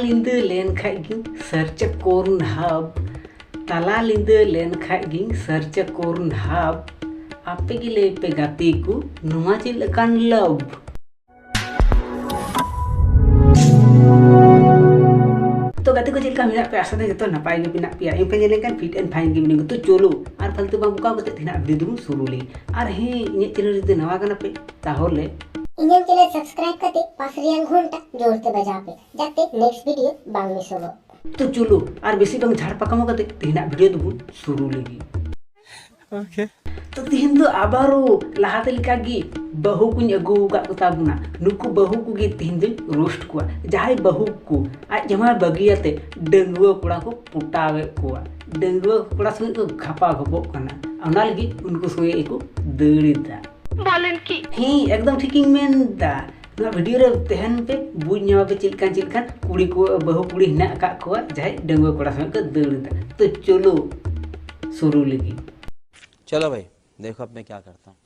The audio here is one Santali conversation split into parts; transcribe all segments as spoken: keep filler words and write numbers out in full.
ᱧᱤᱫᱟᱹ ᱞᱮᱱ ᱠᱷᱟᱡ ᱜᱤᱧ ᱥᱟᱨᱪᱟ ᱠᱚᱨᱱ ᱦᱟᱵ᱾ ᱛᱟᱞᱟ ᱧᱤᱫᱟᱹ ᱞᱮᱱ ᱠᱷᱟᱡ ᱜᱤᱧ ᱥᱟᱨᱪᱟ ᱠᱚᱨᱱ ᱦᱟᱵ᱾ ᱟᱯᱮ ᱜᱮ ᱞᱟᱹᱭ ᱯᱮ ᱜᱟᱛᱮ ᱠᱚ, ᱱᱚᱣᱟ ᱪᱮᱫ ᱞᱮᱠᱟᱱ ᱞᱟᱵᱷ? ᱛᱚ ᱜᱟᱛᱮ ᱠᱚ, ᱪᱮᱫ ᱞᱮᱠᱟ ᱢᱮᱱᱟᱜ ᱯᱮᱭᱟ? ᱟᱥᱟ ᱫᱚ ᱡᱚᱛᱚ ᱱᱟᱯᱟᱭ ᱜᱮ ᱢᱮᱱᱟᱜ ᱯᱮᱭᱟ᱾ ᱤᱧ ᱯᱮ ᱧᱮᱞ ᱞᱮᱱᱠᱷᱟᱱ fit and fine ᱜᱮ ᱢᱤᱱᱟᱹᱧᱟ᱾ ᱛᱚ ᱪᱚᱞᱚ, ᱟᱨ ᱯᱷᱟᱞᱛᱩ ᱵᱟᱝ ᱵᱚᱠᱟᱣ ᱠᱟᱛᱮ ᱛᱮᱦᱮᱧᱟᱜ video ᱫᱚᱵᱚᱱ ᱥᱩᱨᱩ ᱞᱮᱜᱮ᱾ ᱟᱨ ᱦᱮᱸ, ᱤᱧᱟᱹᱜ channel ᱡᱩᱫᱤ ᱱᱟᱣᱟ ᱠᱟᱱᱟ ᱯᱮ, ᱛᱟᱦᱚᱞᱮ ᱤᱧᱟᱹᱜ channel subscribe ᱠᱟᱛᱮ ᱯᱟᱥ ᱨᱮᱭᱟᱜ ᱜᱷᱚᱱᱴᱟ ᱡᱳᱨ ᱛᱮ ᱵᱟᱡᱟᱣ ᱯᱮ, ᱡᱟᱛᱮ next video ᱵᱟᱝ ᱢᱤᱥᱚᱜᱚᱜ᱾ ᱛᱚ ᱪᱚᱞᱚ, ᱟᱨ ᱵᱮᱥᱤ ᱵᱟᱝ ᱡᱷᱟᱲ ᱯᱟᱠᱟᱢᱚ ᱠᱟᱛᱮ ᱛᱮᱦᱮᱧᱟᱜ video ᱫᱚᱵᱚᱱ ᱥᱩᱨᱩ ᱞᱮᱜᱮ᱾ Okay. ᱛᱚ ᱛᱤᱦᱤᱧ ᱫᱚ ᱟᱵᱟᱨᱚ ᱞᱟᱦᱟᱛᱮ ᱞᱮᱠᱟ ᱜᱮ ᱵᱟᱹᱦᱩ ᱠᱚᱧ ᱟᱹᱜᱩ ᱟᱠᱟᱫ ᱠᱚ ᱛᱟᱵᱚᱱᱟ᱾ ᱱᱩᱠᱩ ᱵᱟᱹᱦᱩ ᱠᱚᱜᱮ ᱛᱤᱦᱤᱧ ᱫᱚᱧ roast ᱠᱚᱣᱟ, ᱡᱟᱦᱟᱸᱭ ᱵᱟᱹᱦᱩ ᱠᱚ ᱟᱡ ᱡᱟᱢᱟᱭ ᱵᱟᱹᱜᱤᱭᱟᱛᱮ ᱰᱟᱺᱜᱩᱣᱟᱹ ᱠᱚᱲᱟ ᱠᱚ ᱯᱚᱴᱟᱣᱮᱫ ᱠᱚᱣᱟ, ᱰᱟᱺᱜᱩᱣᱟᱹ ᱠᱚᱲᱟ ᱥᱚᱸᱜᱮ ᱠᱚ ᱜᱷᱟᱯᱟ ᱜᱷᱚᱯᱚᱜ ᱠᱟᱱᱟ᱾ ᱚᱱᱟ ᱞᱟᱹᱜᱤᱫ ᱩᱱᱠᱩ ᱥᱚᱸᱜᱮ ᱜᱮᱠᱚ ᱫᱟᱹᱲ ᱮᱫᱟ᱾ ᱵᱚᱞᱮᱱ ᱠᱤ? ᱦᱮᱸ, ᱮᱠᱫᱚᱢ ᱴᱷᱤᱠᱤᱧ ᱢᱮᱱ ᱮᱫᱟ᱾ ᱱᱚᱣᱟ video ᱨᱮ ᱛᱟᱦᱮᱱ ᱯᱮ, ᱵᱩᱡᱽ ᱧᱟᱢᱟ ᱯᱮ ᱪᱮᱫ ᱞᱮᱠᱟᱱ ᱪᱮᱫ ᱞᱮᱠᱟᱱ ᱠᱩᱲᱤ ᱠᱚ, ᱵᱟᱹᱦᱩ ᱠᱩᱲᱤ ᱦᱮᱱᱟᱜ ᱟᱠᱟᱫ ᱠᱚᱣᱟ ᱡᱟᱦᱟᱸᱭ ᱰᱟᱺᱜᱩᱣᱟᱹ ᱠᱚᱲᱟ ᱥᱚᱸᱜᱮ ᱠᱚ ᱫᱟᱹᱲ ᱮᱫᱟ᱾ ᱛᱚ ᱪᱚᱞᱚ ᱥᱩᱨᱩ ᱞᱟᱹᱜᱤᱫ᱾ चलो भाई, देखो अब मैं क्या करता हूँ।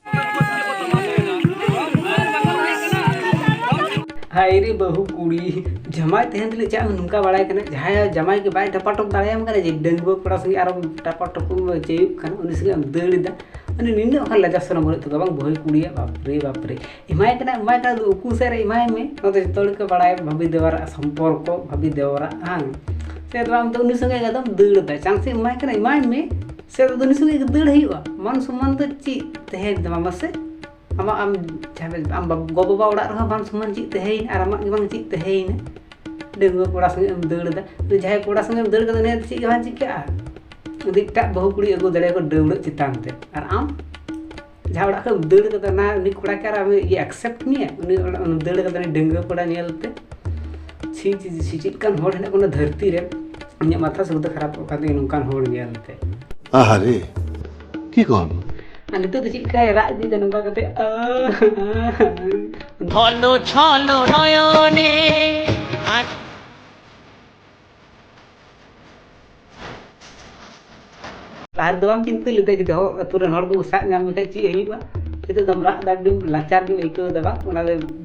ᱦᱟᱭ ᱨᱮ ᱵᱟᱹᱦᱩ ᱠᱩᱲᱤ, ᱡᱟᱢᱟᱭ ᱛᱟᱦᱮᱱ ᱛᱩᱞᱩᱡ ᱪᱮᱫ ᱮᱢ ᱱᱚᱝᱠᱟ ᱵᱟᱲᱟᱭ ᱠᱟᱱᱟ? ᱡᱟᱦᱟᱸᱭ ᱡᱟᱢᱟᱭ ᱜᱮ ᱵᱟᱭ ᱴᱟᱯᱟᱴᱚᱯ ᱫᱟᱲᱮᱭᱟᱢ ᱠᱟᱱᱟ ᱡᱮ ᱰᱟᱺᱜᱩᱣᱟᱹ ᱠᱚᱲᱟ ᱥᱚᱸᱜᱮ ᱟᱨᱚ ᱴᱟᱯᱟᱴᱚᱯ ᱮᱢ ᱪᱟᱹᱭᱩᱜ ᱠᱟᱱᱟ, ᱩᱱᱤ ᱥᱚᱸᱜᱮ ᱮᱢ ᱫᱟᱹᱲ ᱮᱫᱟ᱾ ᱢᱟᱱᱮ ᱱᱤᱱᱟᱹᱜ ᱦᱚᱸ ᱞᱟᱡᱟ ᱥᱚᱨᱚᱢ ᱵᱟᱹᱱᱩᱜ ᱛᱟᱠᱚᱣᱟ ᱵᱟᱝ ᱵᱟᱹᱦᱩ ᱠᱩᱲᱤᱭᱟᱜ? ᱵᱟᱯᱨᱮ ᱵᱟᱯᱨᱮ, ᱮᱢᱟᱭ ᱠᱟᱱᱟ, ᱮᱢᱟᱭ ᱠᱟᱱᱟ, ᱟᱫᱚ ᱩᱠᱩ ᱥᱮᱫ ᱨᱮ ᱮᱢᱟᱭ ᱢᱮ᱾ ᱱᱚᱣᱟ ᱫᱚ ᱡᱚᱛᱚ ᱦᱚᱲ ᱜᱮᱠᱚ ᱵᱟᱲᱟᱭᱟ, ᱵᱷᱟᱹᱵᱤ ᱫᱮᱣᱟᱨᱟᱜ ᱥᱚᱢᱯᱚᱨᱠᱚ, ᱵᱷᱟᱹᱵᱤ ᱫᱮᱣᱟᱨᱟᱜ ᱦᱟᱝ᱾ ᱥᱮ ᱟᱫᱚ ᱟᱢ ᱫᱚ ᱩᱱᱤ ᱥᱚᱸᱜᱮ ᱮᱠᱫᱚᱢ ᱫᱟᱹᱲ ᱮᱫᱟ, chance ᱮᱢᱟᱭ ᱠᱟᱱᱟ, ᱮᱢᱟᱭ ᱢᱮ᱾ ᱥᱮ ᱟᱫᱚ ᱩᱱᱤ ᱥᱚᱸᱜᱮ ᱜᱮ ᱫᱟᱹᱲ ᱦᱩᱭᱩᱜᱼᱟ? ᱢᱟᱱ ᱥᱚᱢᱢᱟᱱ ᱫᱚ ᱪᱮᱫ ᱛᱟᱦᱮᱸᱭᱮᱱ ᱛᱟᱢᱟ ᱢᱟᱥᱮ? ᱟᱢᱟᱜ, ᱟᱢ ᱡᱟᱦᱟᱸ ᱟᱢ ᱵᱟᱵ-, ᱜᱚ-ᱵᱟᱵᱟ ᱚᱲᱟᱜ ᱨᱮᱦᱚᱸ ᱢᱟᱱ ᱥᱚᱢᱢᱟᱱ ᱪᱮᱫ ᱛᱟᱦᱮᱸᱭᱮᱱᱟ ᱟᱨ ᱟᱢᱟᱜ ᱜᱮ ᱵᱟᱝ ᱪᱮᱫ ᱛᱟᱦᱮᱸᱭᱮᱱᱟ? ᱰᱟᱺᱜᱩᱣᱟᱹ ᱠᱚᱲᱟ ᱥᱚᱸᱜᱮ ᱮᱢ ᱫᱟᱹᱲ ᱮᱫᱟ᱾ ᱩᱱᱤ ᱡᱟᱦᱟᱸᱭ ᱠᱚᱲᱟ ᱥᱚᱸᱜᱮ ᱮᱢ ᱫᱟᱹᱲ ᱠᱟᱫᱟ, ᱩᱱᱤᱭᱟᱜ ᱫᱚ ᱪᱮᱫ ᱜᱮ ᱵᱟᱝ ᱪᱤᱠᱟᱹᱜᱼᱟ᱾ ᱩᱱᱤ ᱮᱴᱟᱜ ᱵᱟᱹᱦᱩ ᱠᱩᱲᱤ ᱟᱹᱜᱩ ᱫᱟᱲᱮᱭᱟᱠᱚ ᱰᱟᱹᱣᱲᱟᱹᱜ ᱪᱮᱛᱟᱱ ᱛᱮ᱾ ᱟᱨ ᱟᱢ ᱡᱟᱦᱟᱸ ᱚᱲᱟᱜ ᱠᱷᱚᱱ ᱮᱢ ᱫᱟᱹᱲ ᱠᱟᱫᱟ, ᱚᱱᱟ ᱩᱱᱤ ᱠᱚᱲᱟ ᱠᱤ ᱟᱨ ᱟᱢ ᱤᱭᱟᱹ accept ᱢᱮᱭᱟ? ᱩᱱᱤ ᱚᱲᱟᱜ, ᱩᱱᱤ ᱫᱟᱹᱲ ᱠᱟᱫᱟ ᱩᱱᱤ ᱰᱟᱺᱜᱩᱣᱟᱹ ᱠᱚᱲᱟ ᱧᱮᱞ ᱛᱮ? ᱪᱷᱤ, ᱪᱷᱤ, ᱪᱷᱤ, ᱪᱮᱫ ᱞᱮᱠᱟᱱ ᱦᱚᱲ ᱦᱮᱱᱟᱜ ᱠᱚᱣᱟ ᱱᱚᱣᱟ ᱫᱷᱟᱹᱨᱛᱤ ᱨᱮ? ᱤᱧᱟᱹᱜ ᱢᱟᱛᱷᱟ ᱥᱩᱫᱷᱟᱹ ᱠᱷᱟᱨᱟᱯᱚᱜ ᱠᱟᱱ ᱛᱤᱧᱟᱹ ᱱᱚᱝᱠᱟᱱ ᱦᱚᱲ ᱧᱮᱞ ᱛᱮ᱾ আহারে, কি কম? ᱟᱨ ᱱᱤᱛᱚᱜ ᱫᱚ ᱪᱮᱫ ᱞᱮᱠᱟᱭ ᱨᱟᱜ ᱤᱫᱤᱭᱮᱫᱟ ᱱᱚᱝᱠᱟ ᱠᱟᱛᱮ? ছলো ছলো নয়নে। ᱞᱟᱦᱟ ᱨᱮᱫᱚ ᱵᱟᱢ ᱪᱤᱱᱛᱟᱹ ᱞᱮᱫᱟ ᱡᱮ ᱫᱚᱦᱚ ᱟᱹᱛᱩ ᱨᱮᱱ ᱦᱚᱲ ᱠᱚ ᱥᱟᱵ ᱧᱟᱢ ᱞᱮᱠᱷᱟᱡ ᱪᱮᱫ ᱦᱩᱭᱩᱜᱼᱟ? ᱱᱤᱛᱚᱜ ᱫᱚᱢ ᱨᱟᱜ ᱮᱫᱟ, ᱟᱹᱰᱤ ᱞᱟᱪᱟᱨ ᱜᱮᱢ ᱟᱹᱭᱠᱟᱹᱣ ᱮᱫᱟ ᱵᱟᱝ? ᱚᱱᱟ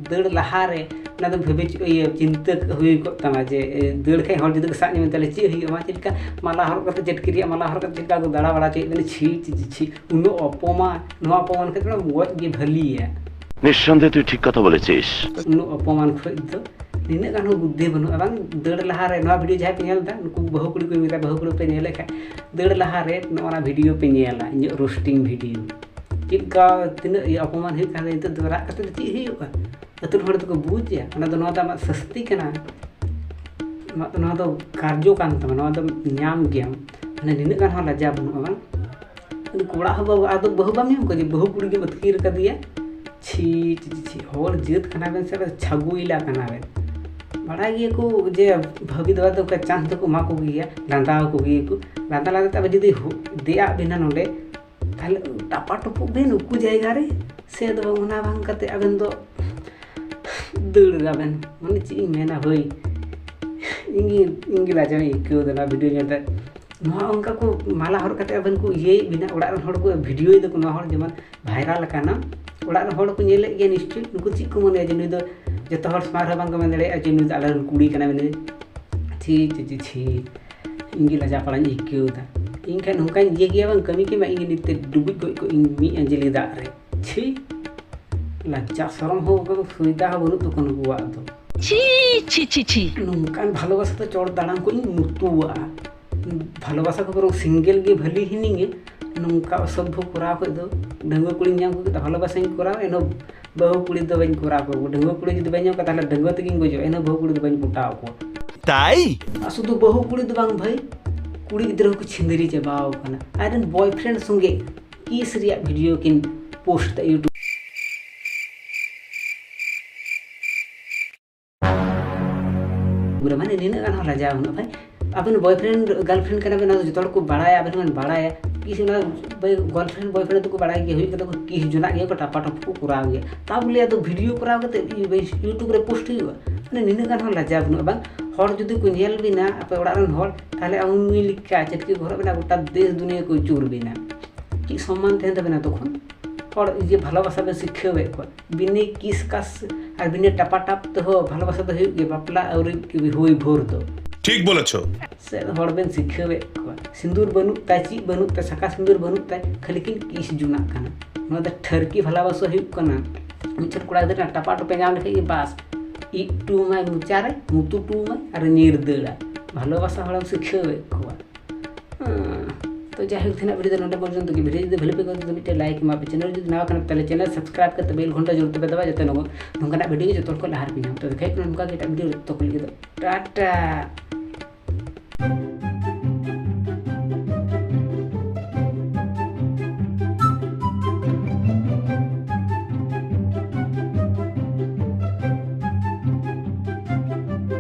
ᱫᱟᱹᱲ ᱞᱟᱦᱟ ᱨᱮ ᱚᱱᱟ ᱫᱚ ᱵᱷᱟᱹᱵᱤ ᱤᱭᱟᱹ ᱪᱤᱱᱛᱟᱹ ᱦᱩᱭ ᱠᱚᱜ ᱛᱟᱢᱟ ᱡᱮ ᱮ, ᱫᱟᱹᱲ ᱠᱷᱟᱡ ᱦᱚᱲ ᱡᱩᱫᱤ ᱠᱚ ᱥᱟᱵ ᱧᱟᱢᱟ, ᱛᱟᱦᱚᱞᱮ ᱪᱮᱫ ᱦᱩᱭᱩᱜᱼᱟ? ᱢᱟ ᱪᱮᱫ ᱞᱮᱠᱟ ᱢᱟᱞᱟ ᱦᱚᱨᱚᱜ ᱠᱟᱛᱮ, ᱪᱟᱹᱴᱠᱤ ᱨᱮᱭᱟᱜ ᱢᱟᱞᱟ ᱦᱚᱨᱚᱜ ᱠᱟᱛᱮ ᱪᱮᱫ ᱞᱮᱠᱟ ᱠᱚ ᱫᱟᱬᱟ ᱵᱟᱲᱟ ᱦᱚᱪᱚᱭᱮᱫ ᱵᱮᱱᱟ? ᱪᱷᱤ ᱪᱷᱤ ᱪᱷᱤ ᱪᱷᱤ, ᱩᱱᱟᱹᱜ ᱚᱯᱚᱢᱟᱱ᱾ ᱱᱚᱣᱟ ᱚᱯᱚᱢᱟᱱ ᱠᱷᱟᱹᱛᱤᱨ ᱜᱚᱡ ᱜᱮ ᱵᱷᱟᱹᱞᱤᱭᱟ᱾ নিঃসন্দেহে তুই ঠিক কথা বলেছিস। ᱩᱱᱟᱹᱜ ᱚᱯᱚᱢᱟᱱ ᱠᱷᱚᱡ ᱫᱚ ᱱᱤᱱᱟᱹᱜ ᱜᱟᱱ ᱦᱚᱸ ᱵᱩᱫᱽᱫᱷᱤ ᱵᱟᱹᱱᱩᱜᱼᱟ ᱵᱟᱝ? ᱫᱟᱹᱲ ᱞᱟᱦᱟᱨᱮ ᱱᱚᱣᱟ ᱵᱷᱤᱰᱤᱭᱳ ᱡᱟᱦᱟᱸᱭ ᱯᱮ ᱧᱮᱞ ᱮᱫᱟ, ᱱᱩᱠᱩ ᱵᱟᱹᱦᱩ ᱠᱩᱲᱤ ᱠᱚ ᱢᱮᱛᱟ, ᱵᱟᱹᱦᱩ ᱠᱩᱲᱤ ᱯᱮ ᱧᱮᱞᱮᱫ ᱠᱷᱟᱡ, ᱫᱟᱹᱲ ᱞᱟᱦᱟᱨᱮ ᱱᱚᱜᱼᱚ ᱱᱟ ᱵᱷᱤᱰᱤᱭᱳ ᱯᱮ ᱧᱮᱞᱟ, ᱤᱧᱟᱹᱜ ᱨᱳᱥᱴᱤᱝ ᱵᱷᱤᱰᱤᱭᱳ᱾ ᱪᱮᱫ ᱞᱮᱠᱟ ᱛᱤᱱᱟᱹᱜ ᱤᱭᱟᱹ ᱚᱯᱚᱢᱟᱱ ᱦᱩᱭᱩᱜ ᱠᱟᱱᱟ, ᱱᱤᱛᱚᱜ ᱫᱚ ᱨᱟᱜ ᱠᱟᱛᱮ ᱫᱚ ᱪᱮᱫ ᱦᱩᱭᱩᱜᱼᱟ? ᱟᱹᱛᱩ ᱦᱚᱲ ᱫᱚᱠᱚ ᱵᱩᱡᱟ, ᱚᱱᱟ ᱫᱚ, ᱱᱚᱣᱟ ᱫᱚ ᱟᱢᱟᱜ ᱥᱟᱹᱥᱛᱤ ᱠᱟᱱᱟ, ᱱᱚᱣᱟ ᱫᱚ, ᱱᱚᱣᱟ ᱫᱚ ᱠᱟᱨᱡᱚ ᱠᱟᱱ ᱛᱟᱢᱟ, ᱱᱚᱣᱟ ᱫᱚ ᱧᱟᱢ ᱜᱮᱭᱟᱢ᱾ ᱢᱟᱱᱮ ᱱᱤᱱᱟᱹᱜ ᱜᱟᱱ ᱦᱚᱸ ᱞᱟᱡᱟᱣ ᱵᱟᱹᱱᱩᱜᱼᱟ ᱵᱟᱝ? ᱩᱱᱤ ᱠᱚᱲᱟ ᱦᱚᱸ ᱵᱟᱹᱦᱩ, ᱟᱫᱚ ᱵᱟᱹᱦᱩ ᱵᱟᱢ ᱧᱟᱢ ᱠᱚᱣᱟ ᱡᱮ ᱵᱟᱹᱦᱩ ᱠᱩᱲᱤ ᱜᱮᱢ ᱟᱹᱛᱠᱤᱨ ᱠᱟᱫᱮᱭᱟ? ᱪᱷᱤ ᱪᱷᱤ ᱪᱷᱤ, ᱦᱚᱲ ᱡᱟᱹᱛ ᱠᱟᱱᱟ ᱵᱮᱱ ᱥᱮ ᱪᱷᱟᱜᱩᱭᱞᱟ ᱠᱟᱱᱟ ᱵᱮᱱ? ᱵᱟᱲᱟᱭ ᱜᱮᱭᱟ ᱠᱚ ᱡᱮ ᱵᱷᱟᱹᱵᱤ ᱫᱟᱫᱟ ᱫᱚ ᱚᱱᱠᱟ ᱪᱟᱱᱥ ᱫᱚᱠᱚ ᱮᱢᱟ ᱠᱚ ᱜᱮᱭᱟ, ᱞᱟᱸᱫᱟ ᱟᱠᱚ ᱜᱮᱭᱟ ᱠᱚ᱾ ᱞᱟᱸᱫᱟ ᱞᱟᱸᱫᱟ ᱛᱮ ᱟᱵᱮᱱ ᱡᱩᱫᱤ ᱦᱩ- ᱫᱮᱭᱟᱜ ᱵᱮᱱᱟ ᱱᱚᱰᱮ, ᱛᱟᱦᱞᱮ ᱴᱟᱯᱟ ᱴᱩᱯᱩᱜ ᱵᱮᱱ ᱩᱠᱩ ᱡᱟᱭᱜᱟ ᱨᱮ, ᱥᱮ ᱫᱚ ᱵᱟᱝ, ᱚᱱᱟ ᱵᱟᱝ ᱠᱟᱛᱮ ᱟᱵᱮᱱ ᱫᱚ ᱫᱟᱹᱲ ᱫᱟᱵᱮᱱ᱾ ᱢᱟᱱᱮ ᱪᱮᱫ ᱤᱧ ᱢᱮᱱᱟ ᱵᱷᱟᱹᱭ, ᱤᱧ ᱜᱮ, ᱤᱧ ᱜᱮ ᱞᱟᱡᱟᱣ ᱤᱧ ᱟᱹᱭᱠᱟᱹᱣ ᱮᱫᱟ ᱱᱚᱣᱟ ᱵᱷᱤᱰᱤᱭᱳ ᱧᱮᱞ ᱛᱮ᱾ ᱱᱚᱣᱟ ᱚᱱᱠᱟ ᱠᱚ ᱢᱟᱞᱟ ᱦᱚᱨᱚᱜ ᱠᱟᱛᱮ ᱟᱵᱮᱱ ᱠᱚ ᱤᱭᱟᱹᱭᱮᱫ ᱵᱮᱱᱟ, ᱚᱲᱟᱜ ᱨᱮᱱ ᱦᱚᱲ ᱠᱚ ᱵᱷᱤᱰᱤᱭᱳᱭ ᱫᱟᱠᱚ, ᱱᱚᱣᱟ ᱦᱚᱲ ᱡᱮᱢᱚᱱ ᱵᱷᱟᱭᱨᱟᱞ ᱟᱠᱟᱱᱟ, ᱚᱲᱟᱜ ᱨᱮᱱ ᱦᱚᱲ ᱠᱚ ᱧᱮᱞᱮᱫ ᱜᱮᱭᱟ ᱱᱤᱥᱪᱚᱭ᱾ ᱱᱩᱠᱩ ᱪᱮᱫ ᱠᱚ ᱢᱚᱱᱮᱭᱟ ᱡᱮ ᱱᱩᱭ ᱫᱚ, ᱡᱚᱛᱚ ᱦᱚᱲ ᱥᱟᱢᱟᱝ ᱨᱮ ᱵᱟᱝ ᱠᱚ ᱢᱮᱱ ᱫᱟᱲᱮᱭᱟᱜᱼᱟ ᱡᱮ ᱱᱩᱭ ᱫᱚ ᱟᱞᱮ ᱨᱮᱱ ᱠᱩᱲᱤ ᱠᱟᱱᱟᱭ ᱢᱮᱱᱛᱮ? ᱪᱷᱤ ᱪᱷᱤ ᱪᱷᱤ ᱪᱷᱤ, ᱤᱧ ᱜᱮ ᱞᱟᱡᱟ ᱯᱟᱲᱟᱧ ᱟᱹᱭᱠᱟᱹᱣ ᱮᱫᱟ᱾ ᱤᱧ ᱠᱷᱟᱱ ᱱᱚᱝᱠᱟᱧ ᱤᱭᱟᱹ ᱜᱮᱭᱟ ᱵᱟᱝ, ᱠᱟᱹᱢᱤ ᱠᱮᱢᱟ, ᱤᱧ ᱜᱮ ᱱᱤᱛ ᱛᱮ ᱰᱩᱵᱩᱡ ᱜᱚᱡ ᱠᱚᱜ ᱤᱧ ᱢᱤᱫ ᱟᱸᱡᱞᱤ ᱫᱟᱜ ᱨᱮ᱾ ᱪᱷᱤ, ᱞᱟᱡᱟ ᱥᱚᱨᱚᱢ ᱦᱚᱸ ᱚᱠᱚᱭ ᱥᱩᱭᱫᱟ ᱦᱚᱸ ᱵᱟᱹᱱᱩᱜ ᱛᱟᱠᱚᱣᱟ ᱱᱩᱠᱩᱣᱟᱜ ᱫᱚ᱾ ᱪᱷᱤ ᱪᱷᱤ ᱪᱷᱤ ᱪᱷᱤ᱾ ᱱᱚᱝᱠᱟᱱ ᱵᱷᱟᱞᱚᱵᱟᱥᱟ ᱫᱚ ᱪᱚᱴ ᱫᱟᱲᱟᱝ ᱠᱚ ᱤᱧ ᱢᱩᱛᱩᱣᱟᱜᱼᱟ᱾ ᱵᱷᱟᱞᱚᱵᱟᱥᱟ ᱠᱚ ᱵᱚᱨᱚᱝ ᱥᱤᱝᱜᱮᱞ ᱜᱮ ᱵᱷᱟᱹᱞᱤ ᱦᱤᱱᱟᱹᱧᱟ᱾ ᱱᱚᱝᱠᱟ ᱚᱥᱚᱵᱷᱚ ᱠᱚᱨᱟᱣ ᱠᱷᱚᱡ ᱫᱚ ᱰᱟᱺᱜᱩᱣᱟᱹ ᱠᱩᱲᱤᱧ ᱧᱟᱢ ᱠᱚ ᱠᱮᱫᱟ, ᱵᱷᱟᱞᱚᱵᱟᱥᱟᱧ ᱠᱚᱨᱟᱣ, ᱮᱱᱦᱚᱸ ᱵᱟᱹᱦᱩ ᱠᱩᱲᱤ ᱫᱚ ᱵᱟᱹᱧ ᱠᱚᱨᱟᱣ ᱠᱚᱣᱟ᱾ ᱰᱟᱺᱜᱩᱣᱟᱹ ᱠᱩᱲᱤ ᱡᱩᱫᱤ ᱵᱟᱹᱧ ᱧᱟᱢ ᱠᱚᱣᱟ, ᱛᱟᱦᱞᱮ ᱰᱟᱺᱜᱩᱣᱟᱹ ᱛᱮᱜᱮᱧ ᱜᱚᱡᱚᱜᱼᱟ, ᱮᱱᱦᱚᱸ ᱵᱟᱹᱦᱩ ᱠᱩᱲᱤ ᱫᱚ ᱵᱟᱹᱧ ᱯᱚᱴᱟᱣ ᱠᱚᱣᱟ᱾ তাই? ᱟᱨ ᱥᱩᱫᱷᱩ ᱵᱟᱹᱦᱩ ᱠᱩᱲᱤ ᱫᱚ ᱵᱟᱝ ᱵᱷᱟᱹᱭ, ᱠᱩᱲᱤ ᱜᱤᱫᱽᱨᱟᱹ ᱦᱚᱸᱠᱚ ᱪᱷᱤᱸᱫᱟᱹᱨᱤ ᱪᱟᱵᱟᱣ ᱠᱟᱱᱟ᱾ ᱟᱡᱨᱮᱱ ᱵᱚᱭᱯᱷᱨᱮᱱᱰ ᱥᱚᱸᱜᱮ ᱠᱤᱥ ᱨᱮᱭᱟᱜ ᱵᱷᱤᱰᱤᱭᱳ ᱠᱤᱱ ᱯᱳᱥᱴ ᱫᱟ YouTube᱾ ᱯᱩᱨᱟᱹ ᱢᱟᱱᱮ ᱱᱤᱱᱟᱹᱜ ᱜᱟᱱ ᱦᱚᱸ ᱞᱟᱡᱟᱣ ᱵᱟᱹᱱᱩᱜᱼᱟ ᱵᱷᱟᱭ᱾ ᱟᱵᱮᱱ ᱵᱚᱭᱯᱷᱨᱮᱱᱰ ᱜᱟᱨᱞᱯᱷᱨᱮᱱᱰ ᱠᱟᱱᱟ ᱵᱮᱱ, ᱚᱱᱟ ᱫᱚ ᱡᱚᱛᱚ ᱦᱚᱲ ᱠᱚ ᱵᱟᱲᱟᱭᱟ, ᱟᱵᱮᱱ ᱦᱚᱸᱵᱮᱱ ᱵᱟᱲᱟᱭᱟ᱾ ᱠᱤᱥ ᱚᱱᱟ ᱵᱷᱟᱭ ᱜᱟᱨᱞᱯᱷᱨᱮᱱᱰ ᱵᱚᱭᱯᱷᱨᱮᱱᱰ ᱫᱚᱠᱚ ᱵᱟᱲᱟᱭ ᱜᱮᱭᱟ, ᱦᱩᱭᱩᱜ ᱠᱟᱱᱟ ᱠᱚ ᱠᱤᱥ ᱡᱚᱱᱟᱜ ᱜᱮᱭᱟ ᱠᱚ, ᱴᱟᱯᱟ ᱴᱚᱯ ᱠᱚ ᱠᱚᱨᱟᱣ ᱜᱮᱭᱟ᱾ ᱛᱟ ᱵᱚᱞᱮ ᱟᱫᱚ ᱵᱷᱤᱰᱤᱭᱳ ᱠᱚᱨᱟᱣ ᱠᱟᱛᱮ YouTube ᱨᱮ ᱯᱳᱥᱴ ᱦᱩᱭᱩᱜᱼᱟ? ᱢᱟᱱᱮ ᱱᱤᱱᱟᱹᱜ ᱜᱟᱱ ᱦᱚᱸ ᱞᱟᱡᱟᱣ ᱵᱟᱹᱱᱩᱜᱼᱟ ᱵᱟᱝ? ᱦᱚᱲ ᱡᱩᱫᱤ ᱠᱚ ᱧᱮᱞ ᱵᱤᱱᱟ, ᱟᱯᱮ ᱚᱲᱟᱜ ᱨᱮᱱ ᱦᱚᱲ, ᱛᱟᱦᱞᱮ ᱩᱱᱤ ᱞᱮᱠᱟ ᱪᱟᱹᱴᱠᱤ ᱠᱚ ᱦᱚᱨᱚᱜ ᱵᱤᱱᱟ, ᱜᱚᱴᱟ ᱫᱮᱥ ᱫᱩᱱᱤᱭᱟᱹ ᱠᱚ ᱪᱩᱨ ᱵᱤᱱᱟ᱾ ᱪᱮᱫ ᱥᱚᱢᱢᱟᱱ ᱛᱟᱦᱮᱱ ᱛᱟᱵᱮᱱᱟ ᱛᱚᱠᱷᱚᱱ? ᱦᱚᱲ ᱤᱭᱟᱹ ᱵᱷᱟᱞᱚᱵᱟᱥᱟ ᱵᱮᱱ ᱥᱤᱠᱷᱟᱹᱣᱮᱫ ᱠᱚᱣᱟ, ᱵᱤᱱᱟᱹ ᱠᱤᱥ ᱠᱟᱥ ᱟᱨ ᱵᱤᱱᱟᱹ ᱴᱟᱯᱟᱴᱟᱯ ᱛᱮᱦᱚᱸ ᱵᱷᱟᱞᱚᱵᱟᱥᱟ ᱫᱚ ᱦᱩᱭᱩᱜ ᱜᱮᱭᱟ ᱵᱟᱯᱞᱟ ᱟᱹᱣᱨᱤ ᱦᱩᱭ ᱵᱷᱳᱨ ᱫᱚ᱾ ᱴᱷᱤᱠ ᱵᱚᱞᱮᱪᱷᱚ᱾ ᱥᱮ ᱦᱚᱲ ᱵᱮᱱ ᱥᱤᱠᱷᱟᱹᱣᱮᱫ ᱠᱚᱣᱟ, ᱥᱤᱸᱫᱩᱨ ᱵᱟᱹᱱᱩᱜ ᱛᱟᱭ, ᱪᱮᱫ ᱵᱟᱹᱱᱩᱜ ᱛᱟᱭ, ᱥᱟᱠᱟ ᱥᱤᱸᱫᱩᱨ ᱵᱟᱹᱱᱩᱜ ᱛᱟᱭ, ᱠᱷᱟᱹᱞᱤ ᱠᱤᱱ ᱠᱤᱥ ᱡᱚᱱᱟᱜ ᱠᱟᱱᱟ᱾ ᱱᱚᱣᱟ ᱫᱚ ᱴᱷᱟᱹᱨᱠᱤ ᱵᱷᱟᱞᱚᱵᱟᱥᱟ ᱦᱩᱭᱩᱜ ᱠᱟᱱᱟ᱾ ᱢᱤᱫᱴᱮᱱ ᱠᱚᱲᱟ ᱜᱤᱫᱽᱨᱟᱹ ᱴᱟᱯᱟᱴᱚᱯ ᱮ ᱧᱟᱢ ᱞᱮᱠᱷᱟᱡ ᱜᱮ ᱵᱟᱥ, ᱤᱡ ᱴᱩ ᱢᱟᱭ ᱢᱚᱪᱟᱨᱮ, ᱢᱩᱛᱩ ᱴᱩ ᱢᱟᱭ ᱟᱨ ᱧᱤᱨ ᱫᱟᱹᱲᱟ᱾ ᱵᱷᱟᱞᱚᱵᱟᱥᱟ ᱦᱚᱲᱮᱢ ᱥᱤᱠᱷᱟᱹᱣᱮᱫ ᱠᱚᱣᱟ᱾ ᱦᱮᱸ, ᱛᱚ ᱡᱟᱭᱦᱳᱠ, ᱛᱮᱦᱮᱧᱟᱜ ᱵᱷᱤᱰᱤᱭᱳ ᱫᱚ ᱱᱚᱰᱮ ᱯᱚᱨᱡᱚᱱᱛᱚ ᱜᱮ᱾ ᱵᱷᱤᱰᱤᱭᱳ ᱡᱩᱫᱤ ᱵᱷᱟᱞᱮ ᱯᱮ ᱟᱹᱭᱠᱟᱹᱣ ᱠᱷᱟᱱ ᱢᱤᱫᱴᱮᱱ ᱞᱟᱭᱤᱠ ᱮᱢᱟ ᱯᱮ, ᱪᱮᱱᱮᱞ ᱡᱩᱫᱤ ᱱᱟᱣᱟ ᱠᱷᱟᱱ ᱛᱟᱦᱚᱞᱮ ᱪᱮᱱᱮᱞ ᱥᱟᱵᱥᱠᱨᱟᱭᱤᱵ ᱠᱟᱛᱮ ᱵᱮᱞ ᱜᱷᱚᱱᱴᱟ ᱡᱳᱨ ᱛᱮᱯᱮ ᱫᱟᱵᱟ, ᱡᱟᱛᱮ ᱱᱚᱝᱠᱟᱱᱟᱜ ᱵᱷᱤᱰᱤᱭᱳ ᱡᱚᱛᱚ ᱦᱚᱲ ᱠᱷᱚᱱ ᱞᱟᱦᱟ ᱨᱮᱯᱮ ᱧᱟᱢ᱾ ᱛᱚ ᱫᱮᱠᱷᱟᱭ ᱠᱟᱱᱟ ᱱᱚᱝᱠᱟ ᱜᱮ ᱮᱴᱟᱜ ᱵᱷᱤᱰᱤᱭᱳ, ᱡᱚᱛᱚ ᱠᱚ ᱞᱟᱹᱜᱤᱫ ᱫᱚ ᱴᱟᱴᱟ᱾